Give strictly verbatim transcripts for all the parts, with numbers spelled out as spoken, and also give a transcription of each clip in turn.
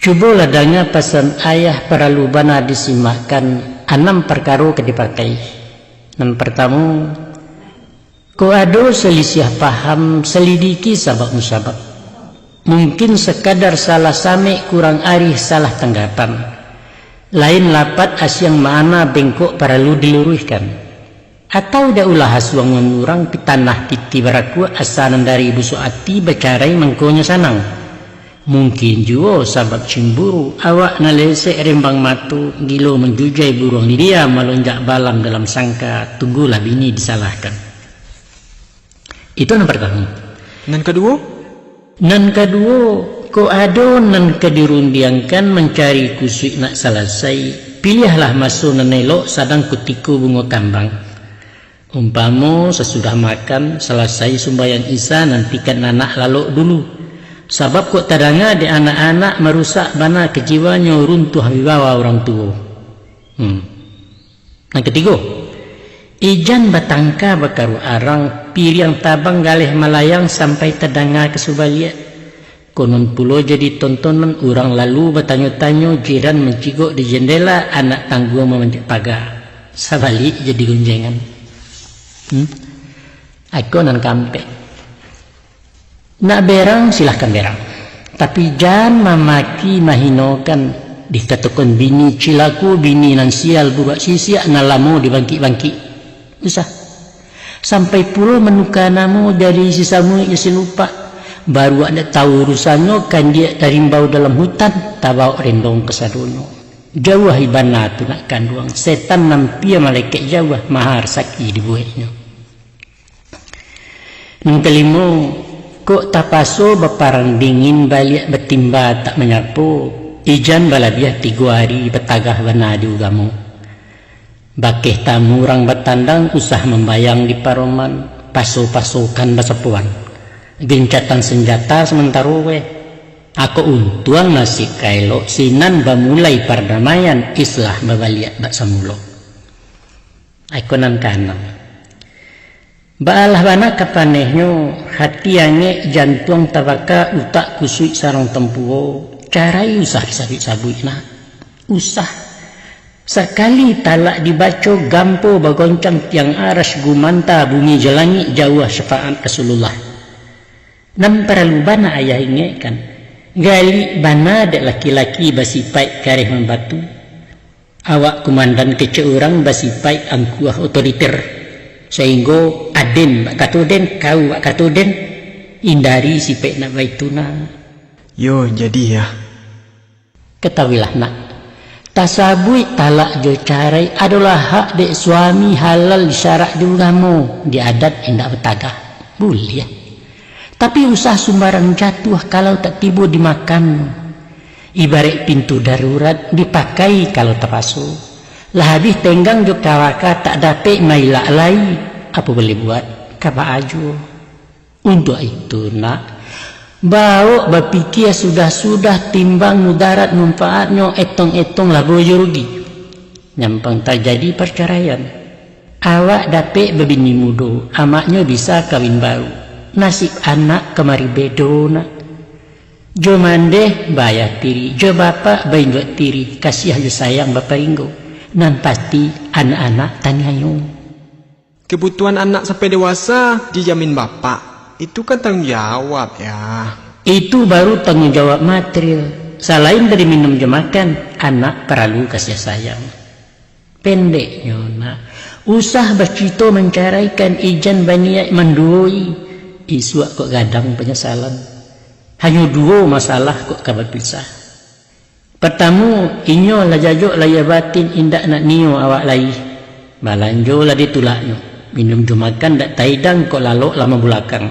Cubolah danga pasan ayah, paralu bana disimakkan, anam parkaro ka dipakai. Nan partamo, kok ado salisiah paham, salidiki sabab musabab. Mungkin sakadar salah samek, kurang arih, salah tanggapan. Lain lapat asiang ma'ana, bengkok paralu diluruihkan. Atau dak ulah asuang manurang, pitanah titi barakuak, asa nan dari busuak ati, bacarai mangkonyo sanang. Mungkin juo sabab cimburu, awak nan lesek rembang mato, gilo manjujai buruang lidia, malonjak balam dalam sangka, tunggulah bini disalahkan. Itu nan partamo. Nan kaduo? Nan kaduo, kok ado nan ka dirundiangkan, mancari kusuik nak salasai, piliahlah maso nan elok, sadang kutiko bungo kambang. Umpamo sasudah makan, salasai sumbayang Isya, nantikan anak lalok dulu. Sabab kok tadanga dek anak-anak, marusak bana kajiwanyo, runtuah wibawa urang tuo. Hmm. Nan katigo, ijan batangka bakaruah arang, piriang tabang galeh malayang, sampai tadanga ka subaliak. Konon pulo jadi tontonan, urang lalu batanyo-tanyo, jiran mancigok di jendela, anak tangguang mamanjek paga. Sabalik jadi gonjengan. Hmm? Ako nan kaampek. Nak berang, silahkan berang. Tapi jan mamaki, mahinokan, dikatokan bini cilako, bini nan sial, buruak sisiak, nan lamo dibangkik-bangkik. Usah. Sampai pulo manuka namo, jadi si samuik jo si lupak. Baruak dak tahu urusannyo, kandiak tarimbau dalam hutan, tabaok rendong kasadonyo. Jauahi bana tu nak kanduang, setan nan pia malekek jauah, maha rasaki dibueknyo. Nan kalimo, kok tapaso baparang dingin, baliak batimba tak manyapo, ijan balabiah tigo ari, batagah bana di ugamo. Bakeh tamu urang batandang, usah mambayang di paroman, paso-pasokan basapoan. Gencatan sanjata samantaro weh. Ako untuang nasib ka elok, sinan bamulai pardamaian, islah babaliak bak samulo. Ako nan kaanam. Baalah bana ka panehnyo, hati angek, jantuang tabaka, utak kusuik sarang tampuo, carai usah disabuik-sabuik nak. Usah. Sakali talak dibaco, gampo bagoncang tiang aras, gumanta bumi jo langik, jauah syafaat Rasulullah. Nan paralu bana ayah ingekkan, galik bana dek laki-laki basipaik kareh mambatu. Awak kumandan kecek urang basipaik angkuah otoriter, sainggo aden bak kato den, kau bak kato den, indari sipaik nak baitu nak. Yo, jadi, yah. Katahuilah nak, tasabuik talak jo carai adolah hak dek suami, halal disarak di ugamo, di adat indak batagah. Buliah. Tapi usah sumbarang jatuah kalau tak tibo dimakan. Ibaraik pintu darurat dipakai kalau tapaso. Lah habih tenggang jo kawaka tak dapek mailak lai. Apo boleh buat, ka baa juo. Untuak itu nak, baok bapikia sudah-sudah timbang mudarat manfaatnyo, etong-etong labo jo rugi. Nyampang tajadi parcaraian. Awak dapek babini mudo, amaknyo bisa kawin baru. Nasib anak kamari bedo nak. Jo mandeh baayah tiri, jo bapak bainduak tiri, kasiah jo sayang baparinggo. Nan pasti anak-anak taniayo. Kebutuhan anak sampai dewasa dijamin bapak. Itu kan tanggung jawab, ya. Itu baru tanggung jawab material. Salain dari minum jo makan, anak paralu kasih sayang. Pendeknyo, nak, usah bacito mancaraikan, ijan baniaik manduoi. Isuak kok gadang panyasalan. Hanyo duo masalah kok ka bapisah. Partamo, inyo lah jajok lahia batin, indak nak nio awak lai. Balanjo lah ditulaknyo. Minum jo makan dak taidang, kok lalok lah mambulakang.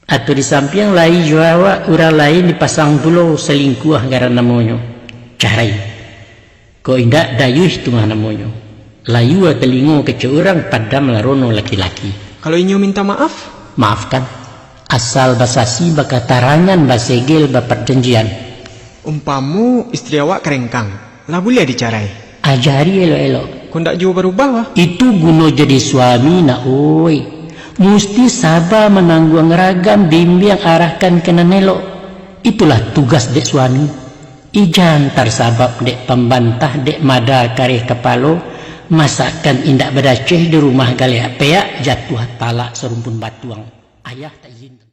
Atau di sampiang lai jo awak, urang lain dipasang pulo, salingkuah garan namonyo. Carai. Kok indak, dayuih tu mah namonyo. Layua talingo kecek urang, padam lah rono laki-laki. Kalau inyo minta maaf? Maafkan. Asal basasi, bakatarangan, basegel, baparjanjian. Umpamo istri awak karengkang, lah buliah dicarai? Ajari elok-elok. Kok ndak juo barubah, wah? Itu guno jadi suami, nak, oi. Musti saba manangguang ragam, bimbiang, arahkan ka nan elok. Itulah tugas dek suami. Ijan tarsabab dek pambantah, dek mada kareh kapalo, masakan indak badaceh, di rumah galeak peak, jatuah talak sarumpun batuang. Ayah tak izin.